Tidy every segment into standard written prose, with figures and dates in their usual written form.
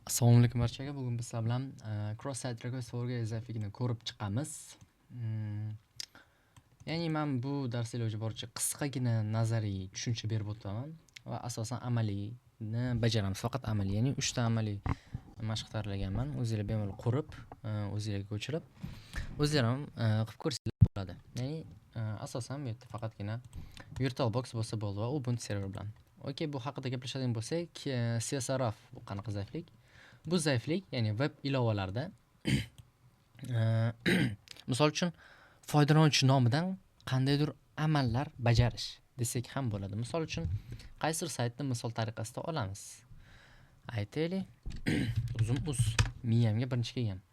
Assalomu alaykum barchaga. Bugun biz sizlar bilan cross site request forgery zaifligini ko'rib chiqamiz. Ya'ni men bu darsda iloji boricha qisqagina nazariy tushuncha berib o'taman va asosan amaliyni bajaramiz. Faqat amaliy, ya'ni 3 ta amaliy mashq tayyorlaganman. O'zinglar bemalol ko'rib, o'zinglarga ko'chirib, o'zinglar ham qilib ko'rsanglar bo'ladi. Ya'ni asosan bu yerda faqatgina VirtualBox bo'lsa bo'ldi va Ubuntu server bilan. Okey, bu haqida gaplashadigan bo'lsak, CSRF bu qanaqa zaiflik? Bu zaiflik, ya'ni web ilovalarda misol uchun foydalanuvchi nomidan qandaydir amallar bajarish desak ham bo'ladi. Misol uchun qaysidir saytni misol tariqasida olamiz. Aytaylik, Uzum.uz miyamga birinchi kelgan.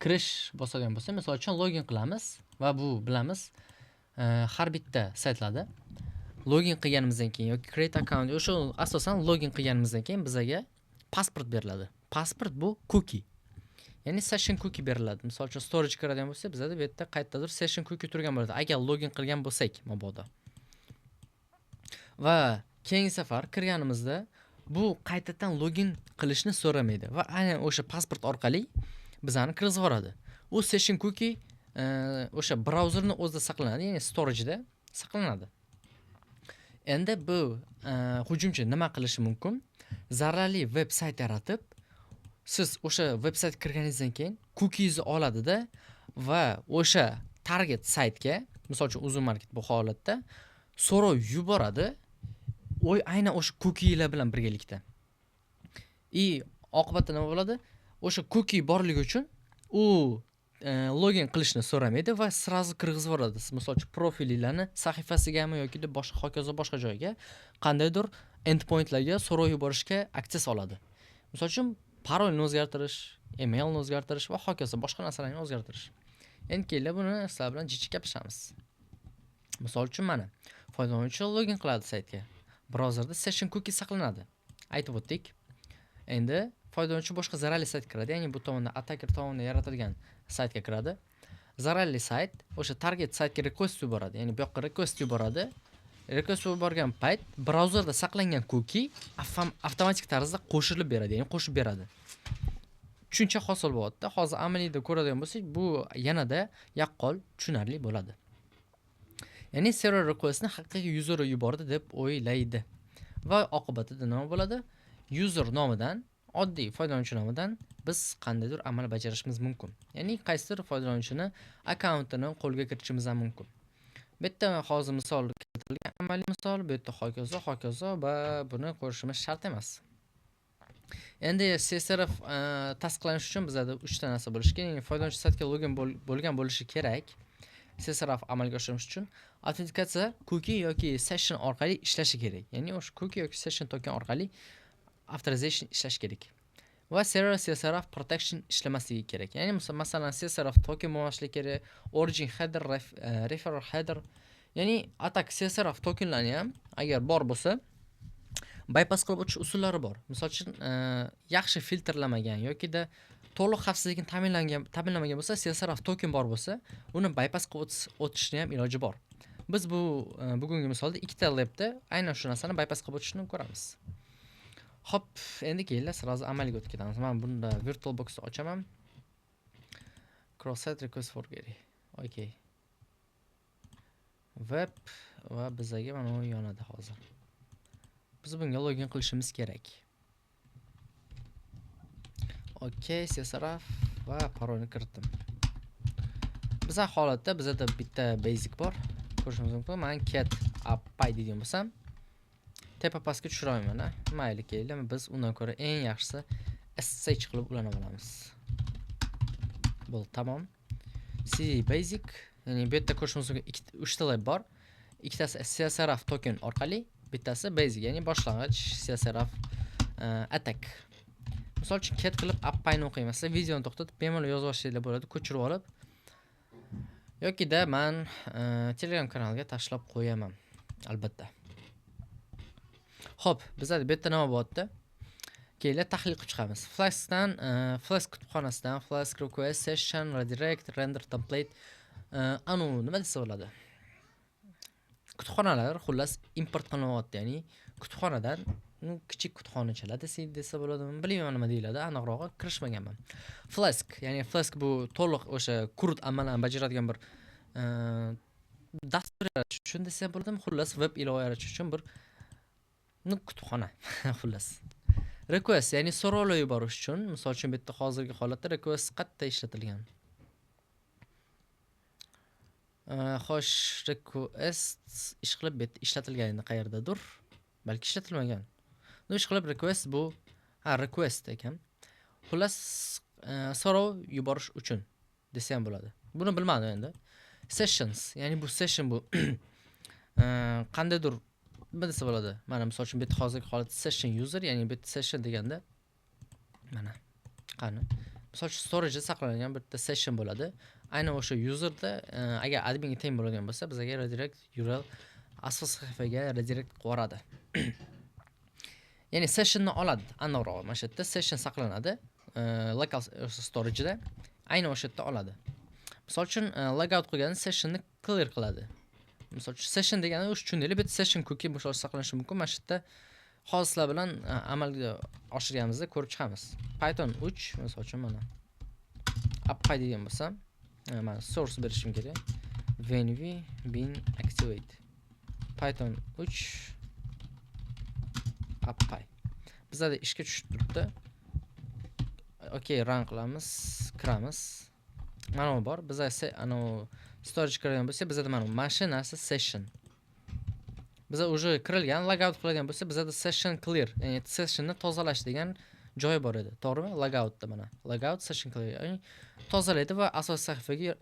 Kirish bosadigan bo'lsak, misol uchun login qilamiz va bu bilamiz, har bitta saytlarda login qilganimizdan keyin yoki create account, o'sha asosan login qilganimizdan keyin bizaga pasport beriladi. Pasport bu cookie. Ya'ni session cookie beriladi. Misol uchun storage kiradigan bo'lsak, bizada bu yerda qayerdadir session cookie turgan bo'ladi. Agar login qilgan bo'lsak mabodo. Va keyingi safar kirganimizda bu qaytadan login qilishni so'ramaydi va aynan o'sha pasport orqali bizani kirgizib yuboradi. U session cookie o'sha brauzerni o'zida saqlanadi, ya'ni storage'da saqlanadi. Endi bu hujumchi nima qilishi mumkin? Zararli veb sayt yaratib, siz o'sha veb saytga kirganingizdan keyin cookiesni oladida va o'sha target saytga, misol uchun Uzum Market bu holatda so'rov yuboradi. Oy aynan o'sha cookielar bilan birgalikda. И oqibatda nima bo'ladi? O'sha cookie borligi uchun u login qilishni so'ramaydi va сразу kirgizib yuboradi. Misol uchun profilinglarni sahifasigami yoki boshqa hokazo boshqa joyga qandaydir endpointlarga so'rov yuborishga access oladi. Misol uchun parolni o'zgartirish, emailni o'zgartirish va hokazo boshqa narsalarni o'zgartirish. Endi kelinglar, buni sizlar bilan jicha gaplashamiz. Misol uchun, mana, foydalanuvchi login qiladi saytga. Brauzerda session cookie saqlanadi. Aytib o'tdik. Endi foydalanuvchi boshqa zararli saytga kiradi, ya'ni bu tomonda attacker tomonidan yaratilgan saytga kiradi. Zararli sayt o'sha target saytga request yuboradi, ya'ni bu yoqqa request yuboradi. Request yuborgan payt brauzerda saqlangan cookie avtomatik tarzda qo'shilib beradi, ya'ni qo'shib beradi. Tushuncha hosil bo'lyapti. Hozir amaliyda ko'radigan bo'lsak, bu yanada yaqqol tushunarli bo'ladi. Ya'ni server requestni haqiqiy user yubordi deb o'ylaydi. Va oqibatida nima bo'ladi? User nomidan, oddiy foydalanuvchi nomidan biz qandaydir amal bajarishimiz mumkin. Ya'ni qaysidir foydalanuvchini akkauntini qo'lga kiritishimiz ham mumkin. Bu yerda hozir misol keltirilgan, amaliy misol, bu yerda hokazo, hokazo va buni ko'rishimiz shart emas. Endi CSRF tasdiqlanishi uchun bizada 3 ta narsa bo'lishi kerak. Ya'ni foydalanuvchi saytga login bo'lgan bo'lishi kerak. CSRF amalga oshirish uchun autentikatsiya cookie yoki session orqali ishlashi kerak. Ya'ni o'sha cookie yoki session token orqali authorization ishlashi kerak. Va server CSRF protection ishlamasligi kerak. Ya'ni masalan CSRF token bo'lmasligi kerak, origin header, referer header. Ya'ni attack CSRF tokenlarni ham agar bor bo'lsa, bypass qilib o'tish usullari bor. Misol uchun, yaxshi filtrlamagan yokida to'liq xavfsizlikni ta'minlamagan bo'lsa, CSRF token bor bo'lsa, uni bypass qilib o'tishni ham iloji bor. Biz bu bugungi misolda ikkita labda aynan shu narsani bypass qilib o'tishni ko'ramiz. Xo'p, endi kelinglar, сразу amalga o'tib ketamiz. Men bunda VirtualBoxni ochaman. Cross site request forgery. Okey. Web va bizaga mana bu yonadi hozir. Biz bunga login qilishimiz kerak. Okey, CSRF va parolni kiritdim. Biza holatda bizada bitta basic bor. Ko'rishimiz mumkin. Men cat app.py degan bo'lsam, tepa pastga tushira olmayman, a? Mayli, kelinglar, biz undan ko'ra eng yaxshisi SSH qilib ulanib olamiz. Bo'ldi, tamom. C basic, ya'ni bu yerda ko'rishimiz mumkin, ikkita, uchta lab bor. Ikkitasi CSRF token orqali, bittasi basic, ya'ni boshlang'ich CSRF attack. Misol uchun cat qilib app.pyni o'qiyman. Sizlar videoni to'xtatib, bemalol yozib olsanglar bo'ladi, ko'chirib olib. Yokida man Telegram kanaliga tashlab qo'yaman, albatta. Xo'p, bizada bu yerda nima bo'lyapti? Kelinglar, tahlil qilib chiqamiz. Flaskdan, Flask kutubxonasidan Flask request, session, redirect, render template, anu nima desa bo'ladi? Kutubxonalar xullas import qilinyapti, ya'ni kutubxonadan Kichik kutubxonachalar desa bo'ladimi, bilmayman nima deyiladi, aniqrog'i kirishmaganman. Flask, ya'ni Flask bu to'liq o'sha CRUD amalini bajaradigan bir dastur yaratish uchun desa bo'ladimi, xullas web ilova yaratish uchun bir kutubxona xullas. Request, ya'ni so'rovlar yuborish uchun, misol uchun bu yerda hozirgi holatda request qayerda ishlatilgan? Xo'sh, request ish qilib bu yerda ishlatilgan endi qayerdadir? Balki ishlatilmagan. Ish qilib request bu request ekan. Xullas, so'rov yuborish uchun desa ham bo'ladi. Buni bilmadim endi. Sessions, ya'ni bu session bu qandaydir nima desa bo'ladi? Mana misol uchun bu yerda hozirgi holat session user, ya'ni bu yerda session deganda mana qani? Misol uchun storage saqlangan bitta session bo'ladi. Aynan o'sha userda agar adminga teng bo'ladigan bo'lsa, bizga redirect URL asos sahifaga redirect qilib yuboradi. Ya'ni sessionni oladi, aniqrog'i mana shu yerda session saqlanadi, local storage'da aynan o'sha yerda oladi. Misol uchun logout qilganda sessionni clear qiladi. Misol uchun session degani o'sha tushundinglar, bu yerda session cookie misol saqlanishi mumkin. Mana shu yerda hozir sizlar bilan amalga oshirganimizda ko'rib chiqamiz. Python 3 misol uchun mana app degan bo'lsam, mana source berishim kerak. Venv bin activate Python 3 app.py. Bizada ishga tushib turibdi. Okay, run qilamiz, kiramiz. Mana bu bor. Biza ana storage kirgan bo'lsa, bizada mana shu narsa session. Biza уже kirilgan, logout qilgan bo'lsa, bizada session clear, ya'ni sessionni tozalash degan joyi bor edi. To'g'rimi? Logoutda mana. Logout session clear, ya'ni tozalaydi va asosiy sahifaga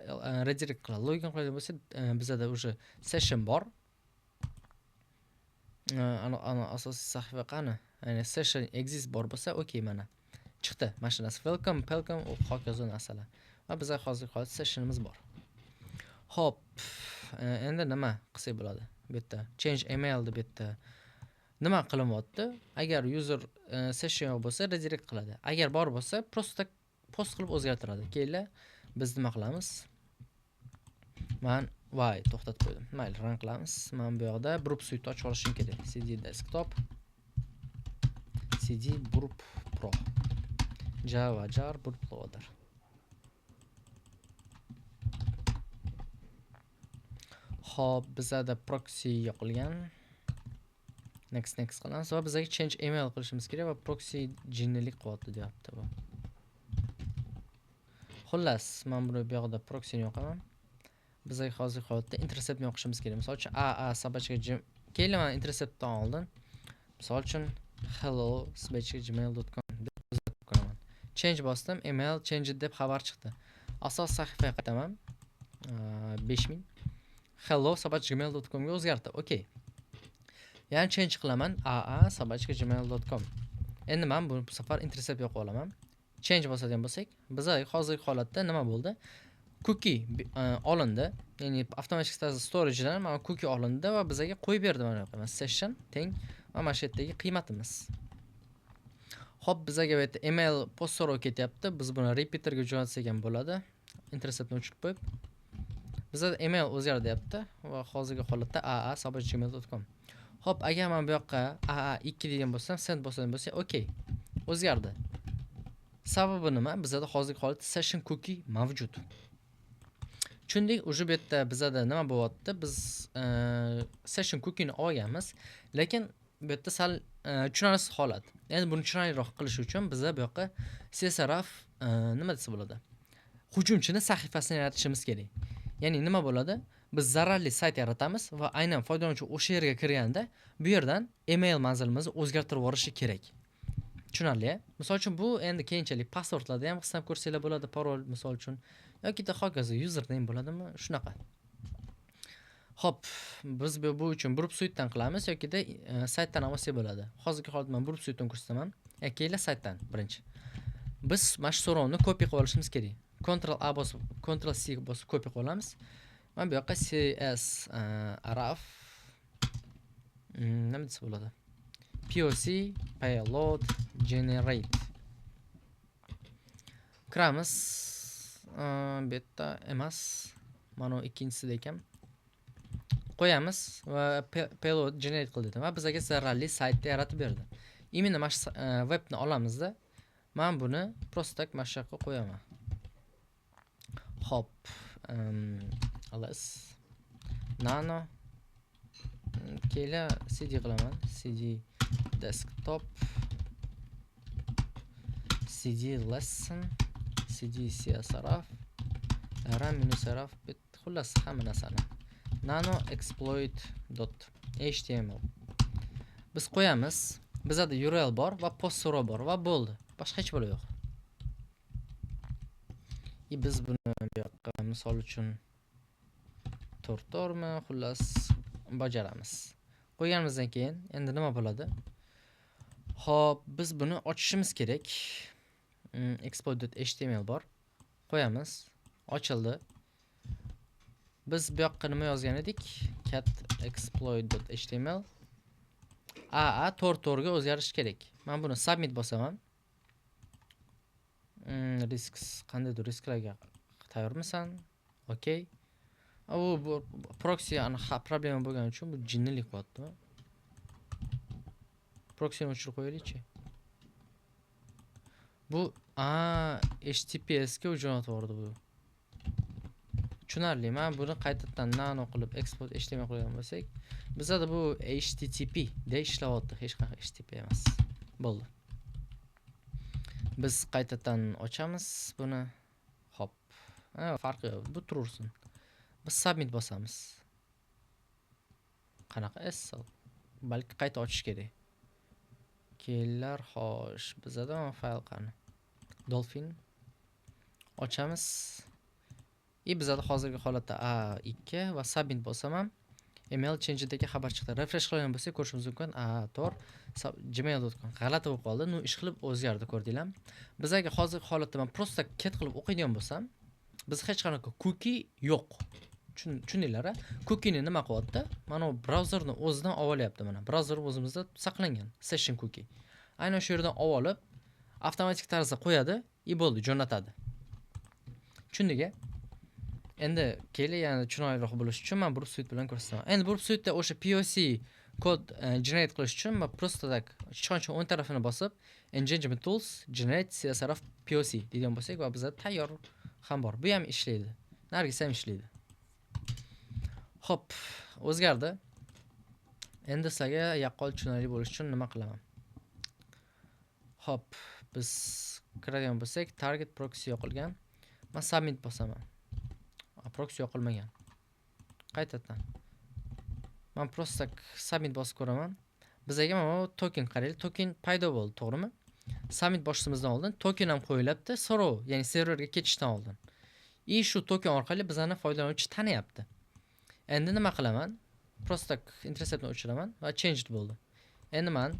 redirect qiladi. Login qiladigan bo'lsa, bizada уже session bor. Ana asosiy sahifa qani? Ya'ni session exist bor bo'lsa, okay, mana. Chiqdi mana shu narsa. Welcome, welcome, hokazo narsalar. Va bizda hozirgi holatda sessionimiz bor. Xo'p, endi nima qilsak bo'ladi? Bu yerda change email deb bu yerda nima qilinyapti? Agar user session yo'q bo'lsa, redirect qiladi. Agar bor bo'lsa, просто post qilib o'zgartiradi. Keyinlar biz nima qilamiz? Man voy, to'xtatib qo'ydim. Mayli, run qilamiz. Man bu yoqda Burp Suite ochib olishim kerak. cd desktop cd burp pro java jar burp loader. Xo'p, bizada proxy yoqilgan. Next next qilamiz va bizga change email qilishimiz kerak va proxy jinnilik qilyapti deyapti bu. Xullas, men buni bu yoqda proxyni yoqaman. Bizga hozirgi holatda interceptni yoqishimiz kerak. Misol uchun a собачка g keyin man interceptdan oldin misol uchun hello @gmail.com deb o'zgartirib ko'raman. Change bosdim, email change deb xabar chiqdi. Asos sahifaga qaytaman. 5000 hello @gmail.com ga o'zgardi. Okay. Ya'ni change qilaman aa @gmail.com. Endi men bu safar intercept yoqib olaman. Change bosadigan bo'lsak, bizga hozirgi holatda nima bo'ldi? Cookie olindi. Ya'ni avtomatik tarzda storage'dan mana cookie olindi va bizga qo'yib berdi mana bu yoqqa. Session teng va mana shu yerdagi qiymatimiz. Xo'p, bizga bu yerda email post so'rov ketyapti. Biz buni repeaterga jo'natsak ham bo'ladi. Interceptni o'chirib qo'yib. Bizda email o'zgardi deyapti va hozirgi holatda aa @gmail.com. Xo'p, agar men bu yoqqa aa2 degan bo'lsam, send bosgan bo'lsak, okay. O'zgardi. Sababi nima? Bizda hozirgi holatda session cookie mavjud. Tushundik, уже bu yerda bizada nima bo'lyapti? Biz session cookie'ni olganmiz, lekin bu yerda sal tushunarsiz holat. Endi buni chiroyliroq qilish uchun biza bu yoqqa CSRF nima desa bo'ladi? Hujumchini sahifasini yaratishimiz kerak. Ya'ni nima bo'ladi? Biz zararli sayt yaratamiz va aynan foydalanuvchi o'sha yerga kirganda bu yerdan email manzilimizni o'zgartirib yuborishi kerak. Tushunarli? Misol uchun bu endi keyinchalik passwordlarda ham hisob ko'rsanglar bo'ladi, parol misol uchun yoki hokazo username bo'ladimi? Shunaqa. Xo'p, biz bu uchun Burp Suite'dan qilamiz yokida saytdan ham olsak bo'ladi. Hozirgi holatda men Burp Suite'dan ko'rsataman. Kelinglar saytdan birinchi. Biz mana shu so'rovni copy qilib olishimiz kerak. Ctrl A bosib, Ctrl C bosib copy qilib olamiz. Mana bu yoqqa CS RF nima desa bo'ladi? POC payload generate. Kiramiz. Bu yerda emas. Mana bu ikkinchisida ekan. Qo'yamiz va payload generate qil dedi va bizga zararli saytni yaratib berdi. Именно mana shu webni olamizda, man buni просто так mana shu yoqqa qo'yaman. Xo'p, ls, nano, keyin cd qilaman. Cd desktop, cd lesson, cd csrf, rm -rf, xullas, hamma narsani nano exploit.html biz qo'yamiz. Bizada URL bor va post so'rov bor va bo'ldi, boshqa hech balo yo'q. И biz buni bu yoqqa, misol uchun, to'rt to'rtmi, xullas, bajaramiz. Qo'yganimizdan keyin endi nima bo'ladi? Xo'p, biz buni ochishimiz kerak. Exploit.html bor, qo'yamiz, ochildi. Biz bu yoqqa nima yozgan edik? Cat exploit.html, aa to'rt to'rtga o'zgarishi kerak. Man buni submit bosaman. Risks, qandaydir risklarga tayyormisan? Okey. U bu proxy anaqa problema bo'lgani uchun bu jinnilik qilyaptimi? Proxyni o'chirib qo'yaylikchi. Bu a HTTPS ga jo'natib yubordi bu. Tushunarli. Man buni qaytadan nano qilib exploit HTML qo'ygan bo'lsak, bizada bu HTTP da ishlayapti, hech qanaqa HTTP emas. Bo'ldi. Biz qaytadan ochamiz buni. Xo'p. Ha, farqi yo'q. Bu turursin. Biz submit bosamiz. Qanaqa SSL? Balki qayta ochish kerak. Kelar, xo'sh, bizada fayl qani? Dolphin ochamiz. И bizada hozirgi holatda A2 va submit bosaman. Email changedagi xabar chiqdi. Refresh qilgan bo'lsak, ko'rishimiz mumkin. A to'rt gmail.com g'alati bo'lib qoldi. Ну, ish qilib o'zgardi, ko'rdinglar. Bizaga hozirgi holatda man просто cat qilib o'qiydigan bo'lsam, biz hech qanaqa cookie yo'q. Tushundinglar, a? Cookie'ni nima qilyapti? Mana bu brauzerni o'zidan olib olyapti mana. Brauzer o'zimizda saqlangan session cookie. Aynan shu yerdan olib olib, avtomatik tarzda qo'yadi и bo'ldi, jo'natadi. Tushundik, a? Endi keling, yana chiroyliroq bo'lishi uchun man Burp Suite bilan ko'rsataman. Endi Burp Suite'da o'sha POC kod generate qilish uchun man просто так sichqoncha o'ng tarafini bosib, Engagement Tools, Generate CSRF POC degan bo'lsak va bizda tayyor ham bor. Bu ham ishlaydi. Nargisi ham ishlaydi. Xo'p, o'zgardi. Endi sizlarga yaqqol tushunarli bo'lishi uchun nima qilaman? Xo'p, biz kiradigan bo'lsak, target proxy yoqilgan. Man submit bosaman. Proxy yoqilmagan. Qaytadan. Man просто submit bosib ko'raman. Bizaga mana bu token, qaraylik, token paydo bo'ldi, to'g'rimi? Submit bosishimizdan oldin token ham qo'yilyapti, so'rov, ya'ni serverga ketishdan oldin. И shu token orqali bizani foydalanuvchi taniyapti. Endi nima qilaman? Просто interceptni o'chiraman va changed bo'ldi. Endi man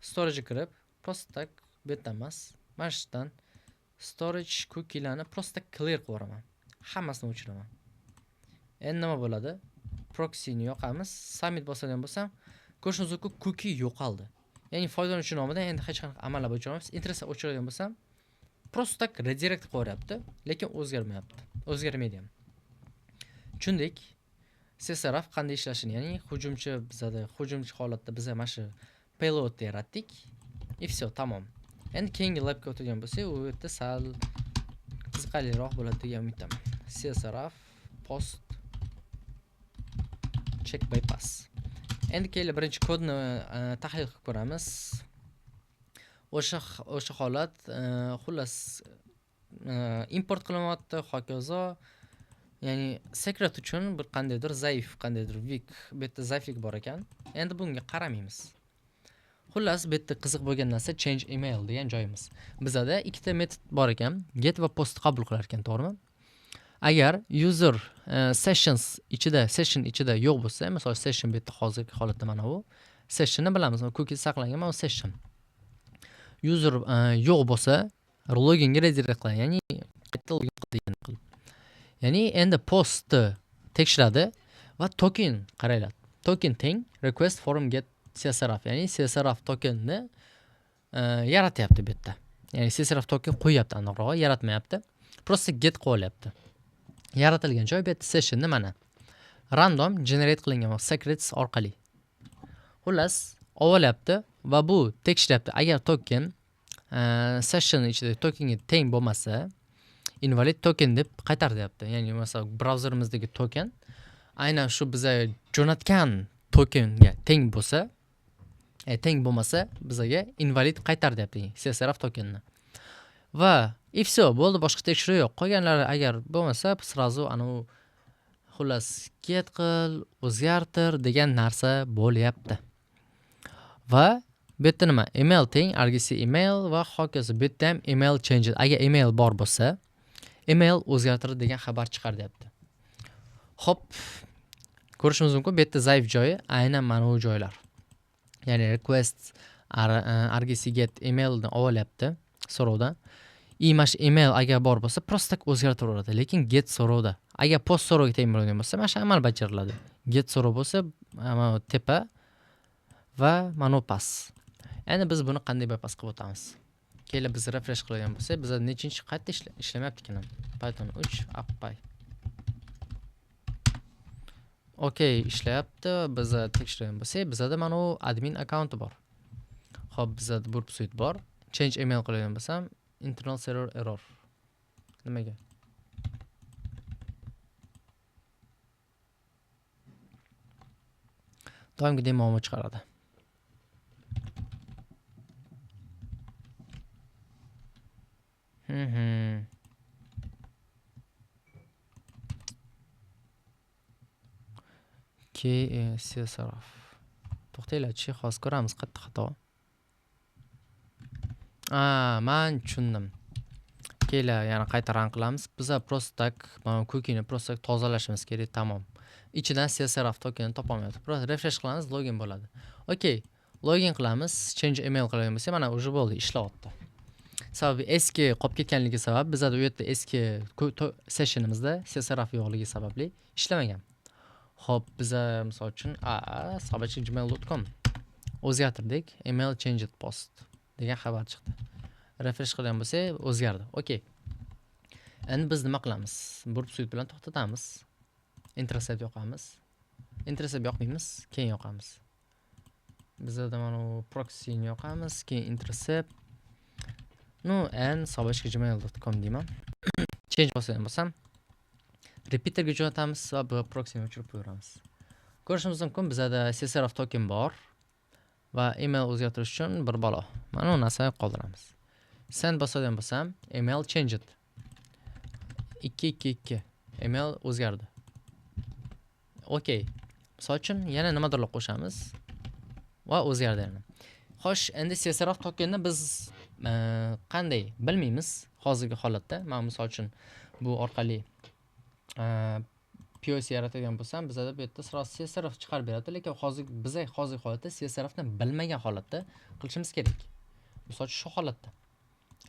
storage kirib, просто так bu yerdan emas, mana shu yerdan storage cookie'larni просто clear qilib yuboraman. Hammasini o'chiraman. Endi nima bo'ladi? Proxyni yoqamiz. Submit bosadigan bo'lsam, ko'rishingiz mumkin, cookie yo'qoldi. Ya'ni foydalanuvchi nomidan endi hech qanaqa amallar bajara olmaymiz. Intercept o'chiradigan bo'lsam, просто так redirect qilib yuboryapti, lekin o'zgarmayapti. O'zgarmaydi ham. Tushundik. CSRF qanday ishlashini, ya'ni hujumchi, bizada hujumchi holatda biza mana shu payloadni yaratdik. И всё, tamom. Endi keyingi labga o'tadigan bo'lsak, u yerda sal qiziqarliroq bo'ladi degan umiddaman. CSRF post check bypass. Endi kelib birinchi kodni tahlil qilib ko'ramiz. O'sha holat, xullas, import qilinyapti, hokazo. Ya'ni secret uchun bir qandaydir zaif, qandaydir weak, bu yerda zaiflik bor ekan. Endi bunga qaramaymiz. Xullas, bu yerda qiziq bo'lgan narsa change email degan joyimiz. Bizada ikkita metod bor ekan, get va post qabul qilar ekan, to'g'rimi? Agar user sessions ichida, session ichida yo'q bo'lsa, misol, session bu yerda hozirgi holatda mana bu sessionni bilamiz, cookie saqlangan mana bu session. User yo'q bo'lsa, loginga redirect qiladi, ya'ni qayta login qil degan qilib. Ya'ni endi postni tekshiradi va token, qaranglar. Token teng request form get CSRF, ya'ni CSRF tokenni yaratyapti bu yerda. Ya'ni CSRF token qo'yyapti aniqrog'i, yaratmayapti. Просто get qilib olyapti. Yaratilgan joy bu yerda sessionni mana random generate qilingan secrets orqali. Xullas, Olyapti va bu tekshiryapti. Agar token session ichida tokenga teng bo'lmasa, invalid token deb qaytar deyapti. Ya'ni masalan brauzerimizdagi token aynan shu biza jo'natgan tokenga teng bo'lsa, teng bo'lmasa bizaga invalid qaytar deyapti CSRF tokenni. Va и всё, bo'ldi, boshqa tekshiruv yo'q. Qolganlari agar bo'lmasa, сразу anu xullas get qil, o'zgartir degan narsa bo'lyapti. Va bu yerda nima? Email teng argc email va hokazo. Bu yerda ham email change. Agar email bor bo'lsa, email o'zgartir degan xabar chiqar deyapti. Xo'p, ko'rishimiz mumkin, bu yerda zaif joyi aynan mana bu joylar. Ya'ni request argc get emailni olyapti so'rovdan. И mana shu email agar bor bo'lsa, просто так o'zgartiraveradi, lekin get so'rovda. Agar post so'rovga teng bo'ladigan bo'lsa, mana shu amal bajariladi. Get so'rov bo'lsa, mana bu tepa va mana bu past. Endi biz buni qanday bypass qilib o'tamiz? Kelib biz refresh qiladigan bo'lsak, bizda nechinchi qayerda ishlamayapti ekan? Python 3 app.py. Okey, ishlayapti. Biz tekshiradigan bo'lsak, bizda mana bu admin akkaunti bor. Xo'p, bizda Burp Suite bor. Change email qiladigan bo'lsam, internal server error. Nimaga? Doimgidek muammo chiqaradi. KSSRF. To'xtanglar-chi, hozir ko'ramiz qayerda xato. Man tushundim. Kelar, yana qayta run qilamiz. Biza просто так mana cookie'ni просто так tozalashimiz kerak, tamom. Ichidan CSRF tokenini topolmayapti. Просто refresh qilamiz, login bo'ladi. Okey, login qilamiz, change email qilgan bo'lsak, mana уже bo'ldi, ishlayapti. Sababi eski qolib ketganligi sabab bizada u yerda eski sessionimizda CSRF yo'qligi sababli ishlamagan. Xo'p, biza misol uchun a@gmail.com o'zgartirdik, email changed post degan xabar chiqdi. Refresh qilgan bo'lsak, o'zgardi. Okey. Endi biz nima qilamiz? Burp Suite bilan to'xtatamiz. Intercept yoqamiz. Intercept yoqmaymiz, keyin yoqamiz. Bizada mana bu proxy-ni yoqamiz, keyin intercept. No, n @gmail.com deyman. Change bosgan bo'lsam, repeaterga jo'natamiz va bu proxy-ni o'chirib qo'yamiz. Ko'rishimiz mumkin, bizada CSRF token bor va email o'zgartirish uchun bir balo. Mana bu narsani qoldiramiz. Send bosadigan bo'lsam, email changed. 2 2 2. Email o'zgardi. Okey. Misol uchun yana nimadirlar qo'shamiz va o'zgardi yana. Xo'sh, endi CSRF tokenni biz qanday bilmaymiz hozirgi holatda. Men misol uchun bu orqali POC yaratadigan bo'lsam, bizada bu yerda sразу CSRF chiqarib beradi, lekin hozir biz hozirgi holatda CSRFni bilmagan holatda qilishimiz kerak. Misol uchun shu holatda.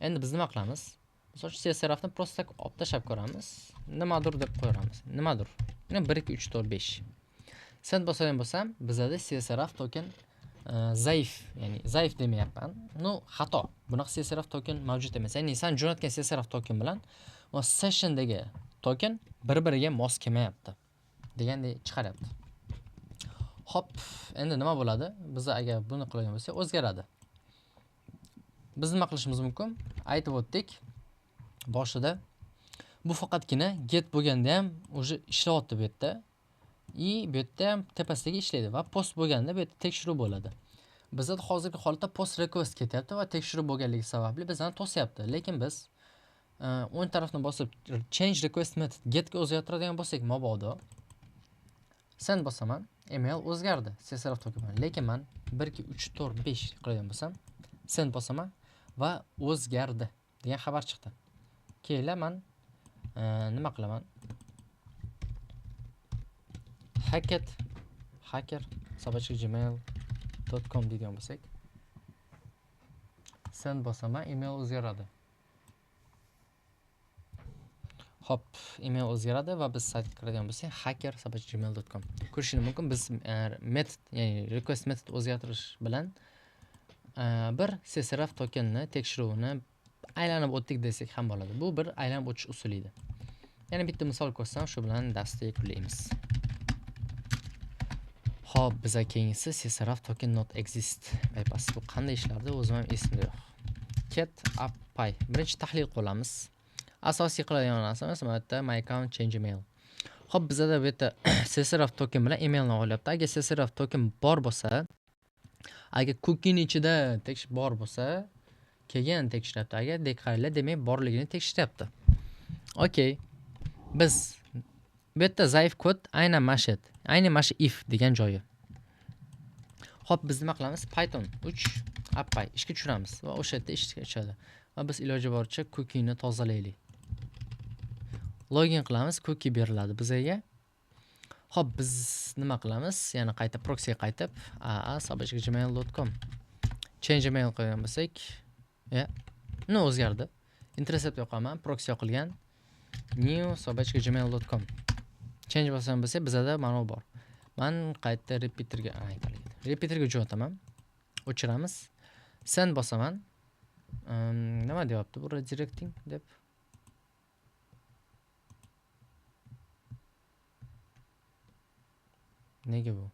Endi biz nima qilamiz? Misol uchun CSRFni просто так olib tashlab ko'ramiz. Nimadir deb qo'yamiz. Nimadir. Ya'ni 1 2 3 4 5. Send bosadigan bo'lsam, bizada CSRF token zaif, ya'ni zaif demayapman. No, xato. Bunaqa CSRF token mavjud emas. Ya'ni sen jo'natgan CSRF token bilan va sessiondagi token bir-biriga mos kelmayapti degandek chiqaryapti. Xo'p, endi nima bo'ladi? Biz agar buni qiladigan bo'lsak, o'zgaradi. Biz nima qilishimiz mumkin? Aytib o'tdik boshida. Bu faqatgina get bo'lganda ham уже ishlayapti bu yerda. И bu yerda ham tepasidagi ishlaydi va post bo'lganda bu yerda tekshiruv bo'ladi. Bizda hozirgi holatda post request ketyapti va tekshiruv bo'lganligi sababli bizani to'syapti. Lekin biz o'ng tarafni bosib change request method get ga o'zgartiradigan bo'lsak, mabodo send bosaman, email o'zgardi, CSRF token bilan. Lekin men 1 2 3 4 5 qiladigan bo'lsam, send bosaman va o'zgardi degan xabar chiqdi. Keyin men nima qilaman? Hacket hacker @gmail.com degan bo'lsak, send bosaman, email o'zgaradi. Xo'p, email o'zgaradi va biz saytga kiradigan bo'lsak, hacker @gmail.com. Ko'rishingiz mumkin, biz metod, ya'ni request metod o'zgartirish bilan bir CSRF tokenni tekshiruvini aylanib o'tdik desak ham bo'ladi. Bu bir aylanib o'tish usuli edi. Yana bitta misol ko'rsam, shu bilan darsni yakunlaymiz. Xo'p, biza keyingisi CSRF token not exist. Bypass bu qanday ishlardi, o'zim ham esimda yo'q. Cat app.py. Birinchi tahlil qilamiz. Asosiy qiladigan narsamiz mana bu yerda my account change email. Xo'p, bizada bu yerda CSRF token bilan emailni olyapti. Agar CSRF token bor bo'lsa, agar cookie'ning ichida tekshirib bor bo'lsa, keyin tekshiryapti. Agar qaranglar, demak borligini tekshiryapti. Okey. Biz bu yerda zaif kod aynan mana shu yerda. Aynan mana shu if degan joyi. Xo'p, biz nima qilamiz? Python 3 app.py ishga tushiramiz va o'sha yerda ishga tushadi. Va biz iloji boricha cookie'ni tozalaylik. Login qilamiz, cookie beriladi bizga. Xo'p, biz nima qilamiz? Yana qayta proxyga qaytib, aa@gmail.com change email qo'ygan bo'lsak, ya, no o'zgardi. Intercept yoqaman, proxy yoqilgan. new@gmail.com change bosgan bo'lsak, bizada mana bu bor. Men qayta repeaterga, repeaterga jo'nataman. O'chiramiz. Send bosaman. Nima deyapti bu redirecting deb? Nega bu?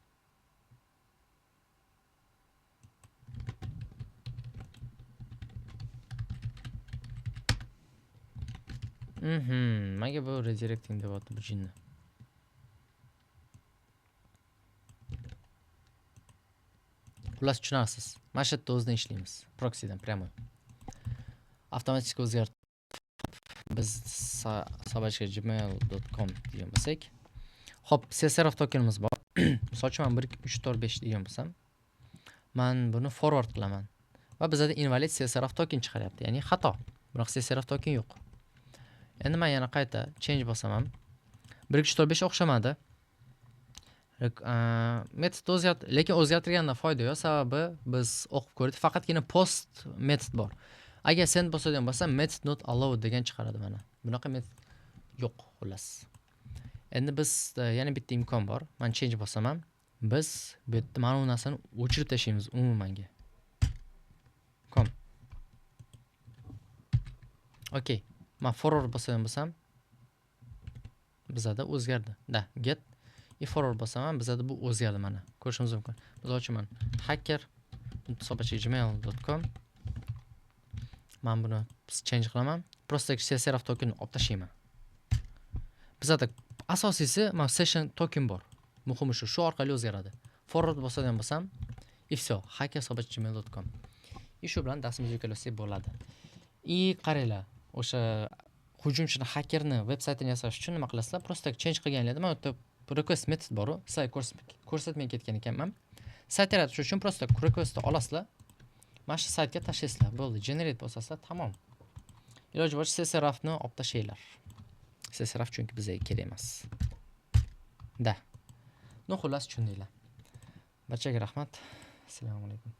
Nega bu redirecting deyapti bu jinni? Xullas tushunarsiz. Mana shu yerda o'zidan ishlaymiz. Proxydan прямо. Avtomatik o'zgart biz @gmail.com degan bo'lsak. Xo'p, CSRF tokenimiz bor. Misol uchun men 1 2 3 4 5 degan bo'lsam, men buni forward qilaman. Va bizada invalid CSRF token chiqaryapti, ya'ni xato. Biroq CSRF token yo'q. Endi men yana qayta change bosaman. 1 2 3 4 5 o'xshamadi. Metod o'zgart, lekin o'zgartirgandan foyda yo'q, sababi biz o'qib ko'rdik, faqatgina post metod bor. Agar send bosadigan bo'lsam, method not allowed degan chiqaradi mana. Bunaqa metod yo'q, xullas. Endi biz yana bitta imkon bor. Men change bosaman. Biz bu yerda mana bu narsani o'chirib tashlaymiz umumanga. Com. Okey. Men forward bosadigan bo'lsam, bizada o'zgardi. Da, get if forward bosaman, bizada bu o'zgardi mana. Ko'rishimiz mumkin. Misol uchun men hacker@gmail.com men buni change qilaman. Просто CSRF tokenni olib tashlayman. Bizada asosiysi mana session token bor. Muhimi shu, shu orqali o'zgaradi. Forward bosadigan bo'lsam, и всё, hacker@gmail.com. И shu bilan darsimizni yakunlasak bo'ladi. И qaranglar, o'sha hujumchini, hakerni veb saytini yasash uchun nima qilasizlar? Просто change qilganingizda mana bu yerda request metod bor-u, sizlarga ko'rsatmay ketgan ekanman. Sayt yaratish uchun просто requestni olasizlar. Mana shu saytga tashlaysizlar. Bo'ldi, generate bosasizlar, tamom. Iloji boricha CSRFni olib tashlanglar. CSRF chunki bizga kerak emas. Da. No, xullas tushundinglar. Barchaga rahmat. Assalomu alaykum.